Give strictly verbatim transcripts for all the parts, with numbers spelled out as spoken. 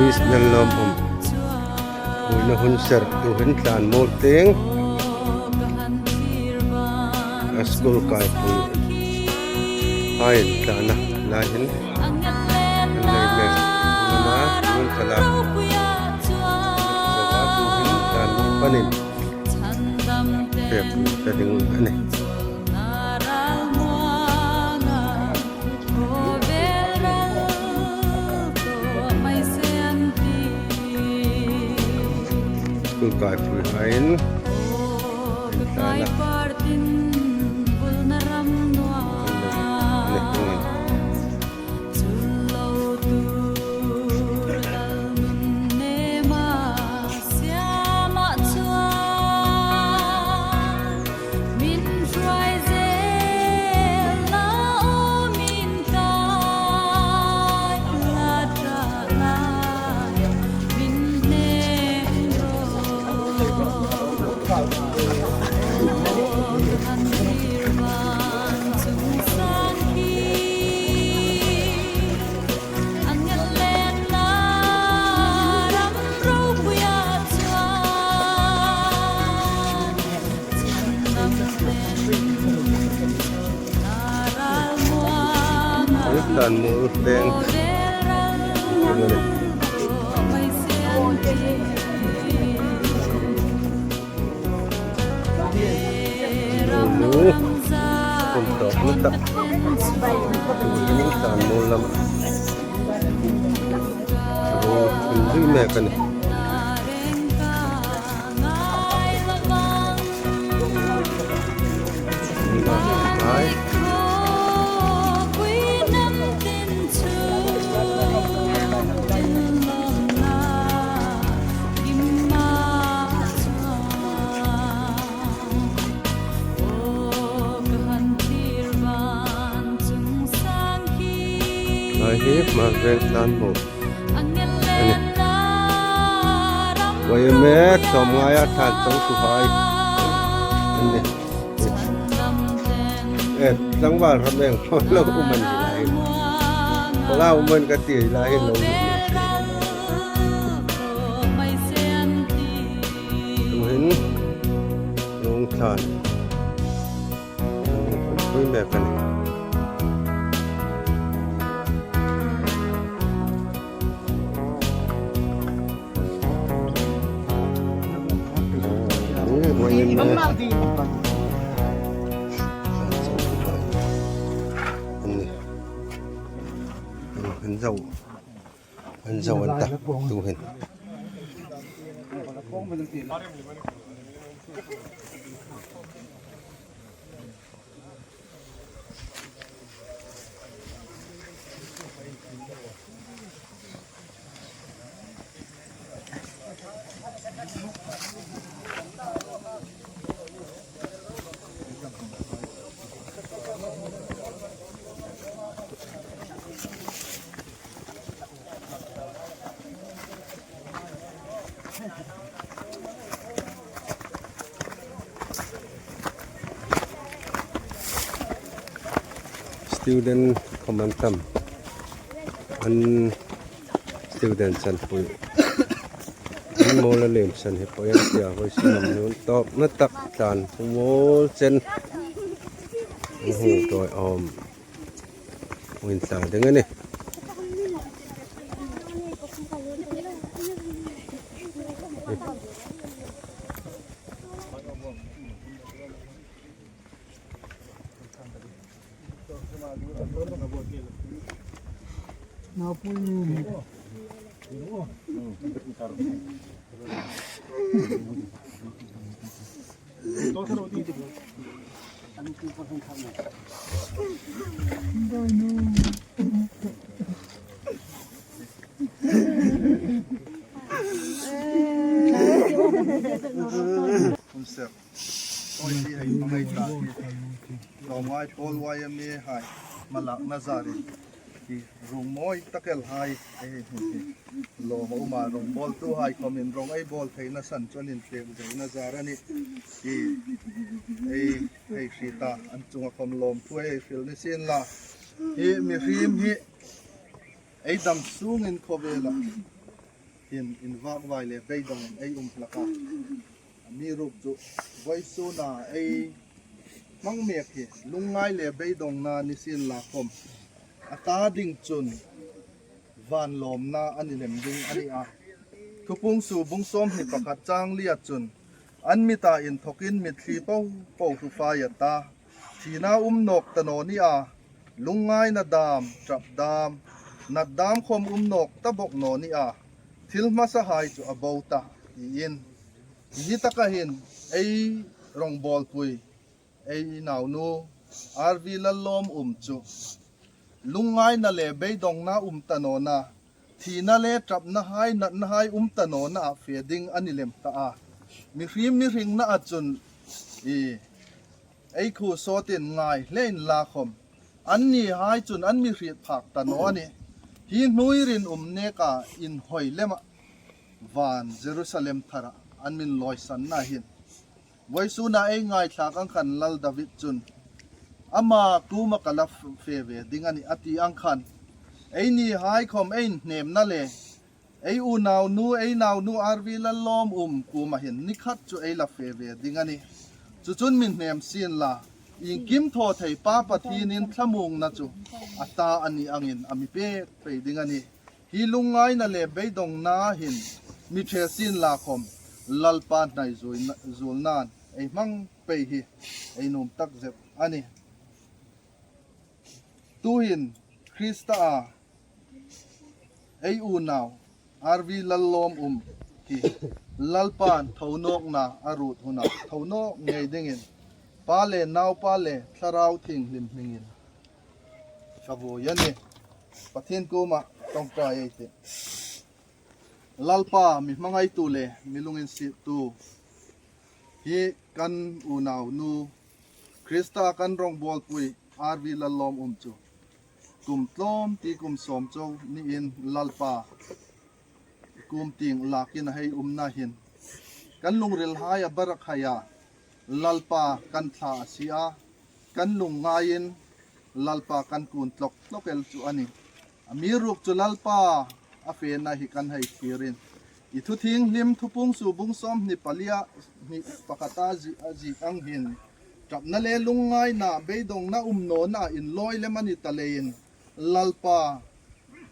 Miss Nalnuom um. Buoina hun ser tuhin tlan mawl tieng. A school kaipui hai tlan a lai hin. An nei mek. Nuna, nun kala. Tuhin tlan mawl panin. Pek ta ding a nih. School kaipui haiin. Tlan a. Nih, nih. Tlan mawl tieng. Kum tawk na tak. Tlan mawl lam. Ro, hun zui mek a nih. Hai hi, Hmarveng tlan mawl. A nih. Voi mek, sawmngaia tlan chang suhai. A nih. Eh, tlangval ram eng lo um an ti lai. Lo um an ka ti lai lo. Tuhin, lung tlan. Pui mek a nih. An zo. An zo an ta tuhin. Student khawm an tam. An student san pui. An mawl a lem san hi pui an tia, voi si nam nun tawp na tak tlan mawl chen. An hung tawi awm. Hung tla ding a nih. Hun ser. Oi, hi hei hmangai ta. Lawmngai Pawl Y M A hai. Malakna zarin. Hi rung mawi tak el hai. Ei, hi, hi. Lawm a um a, rawng bawltuhai khawmin rawng ei bawl theina san chuan inpek zeina zar a nih. Hi, ei, hei hriet a, an chunga khawm lawmthu ei hril ni sien la. Hi mihriem hi ei dam sungin khawvela hin invakvai le beidongin ei um hlak a. Amiruokchu vawisuna ei hmang mek hi lungngai le beidongna ni sien la khom, a ta ding chun van lawmna a ni lem ding a ni a. Thupuongsuok bung sawmhni pakhat chang lia chun, an mita inthawkin mitthli po po hrufai a ta, thina um nawk ta naw ni a, lungngaina dam, ṭap dam, nat dam khom um nawk ta bawk naw ni a, thil hmasahai chu a bo ta, tiin. Hi taka hin ei rawngbawlpui, ei naunu R V Lallawmum chu lungngaina le beidongna um ta nawna, thina le ṭapnahai, natnahai um ta nawna a fe ding a ni lem ta a. Mihriem mi hringna a chun i, ei khu sawtin ngai hle inla khom, annihai chun an mi hriet phak ta naw a nih. Hi hnuoi rinum neka inhawi lema van Jerusalem thara an min lawisanna hin, vawisuna ei ngaithlak ang khan Lal David chun, ama kuoma ka la fe ve ding a nih, a ti ang khan, einihai khom ei inhnemna le ei unaunu, ei naunu R V Lallawmum kuoma hin ni khat chu ei la fe ve ding a nih. Chu chun mi hnem sien la, iengkim thaw thei Pa Pathienin thlamuongna chu a ta a ni angin a mi pek pei ding a nih. Hi lungngaina le beidongna hin mi ṭhe sien la khom, Lalpa hnai zuolna, zuolnain ei hmang pei hi ei nuom tak zet a nih. Tuhin Krista a ei unau R V Lallawmum hi Lalpan thonawkna a ruot huna tho nawk ngei dingin Pa le Naupa le Thlarau Thienghlim hmingin ka vui a nih. Pathien kuoma ṭawngṭai ei tih. Lalpa, mi hmangaitu le mi lunginsiettu, hi kan unaunu, Krista kan rawngbawlpui R V Lallawmum chu kum tlawmte kum sawm chau niin Lalpa kuom tieng lakin a hei umna hin kan lungrilhai a barak hai a, Lalpa kan thla a sie a, kan lungngaiin Lalpa kan kun tlawk tlawk el chu a nih. Amiruokchu Lalpa a fena hi kan hei thlirin, i thu thienghlim Thupuongsuok bung sawmhni palia hni pakhata zie, a ziek ang hin ṭapna le lungngaina beidongna um nawna inlawi lem a ni ta leiin Lalpa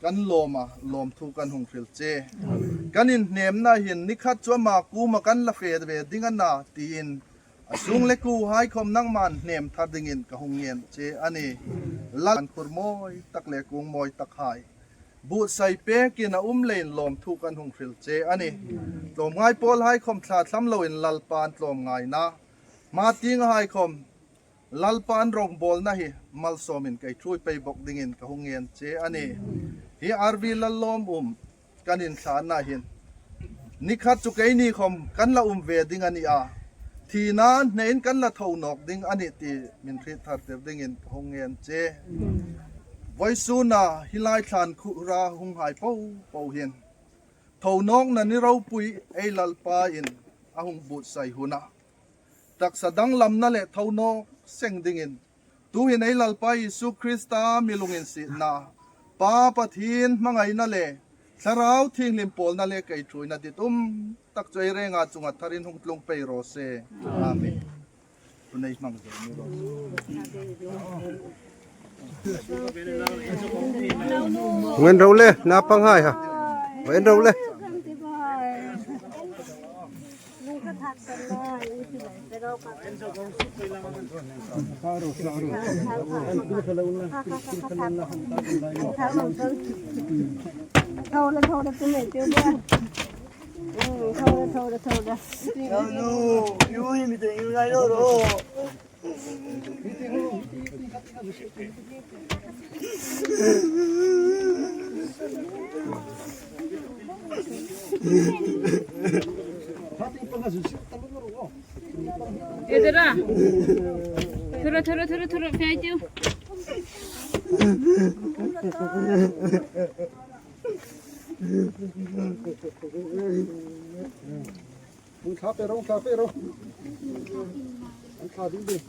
kan lawm a, lawmthu kan hung hril che. Kan inhnemna hin ni khat chu ama kuoma kan la fe ve ding a na tiin a sung le kuohai khom nangman hnem thar dingin ka hung ngen che a nih. Lal, an khur mawi tak le kuong mawi tak hai buotsai pekin a um leiin lawmthu kan hung hril che a nih. Tlawmngai pawlhai khom thla thlam loin Lalpan tlawmngaina, hma tienghai khom Lalpan rawngbawlna hi malsawmin kei ṭhuoi pei bawk dingin ka hung ngen che a nih. Hi R V Lallawmum kan inthlana hin ni khat chu keini khom kan la um ve ding a ni a, thina hnein kan la tho nawk ding a nih ti min hriet thar tir dingin ka hung ngen che. Vawisuna hi lai thlan khura hunghai po po hin thonawkna ni ropui ei Lalpain a hung buotsai huna taksa danglamna le thonawk seng dingin tuhin ei Lalpa Isu Krista mi lunginsietna, Pa Pathien hmangaina le Thlarau Thienghlim pawlna le kei ṭhuoina ditum tak chu ei renga chunga tharin hung tlung pei raw se. Amen. Hun ei hmang zo ni raw. Ngen ro le, napanghai ha. Ngen ro le. Edera. Thura, thura, thura, thura, fight you. Hung thla pe ro, hung thla pe ro. Hung thla ding ding.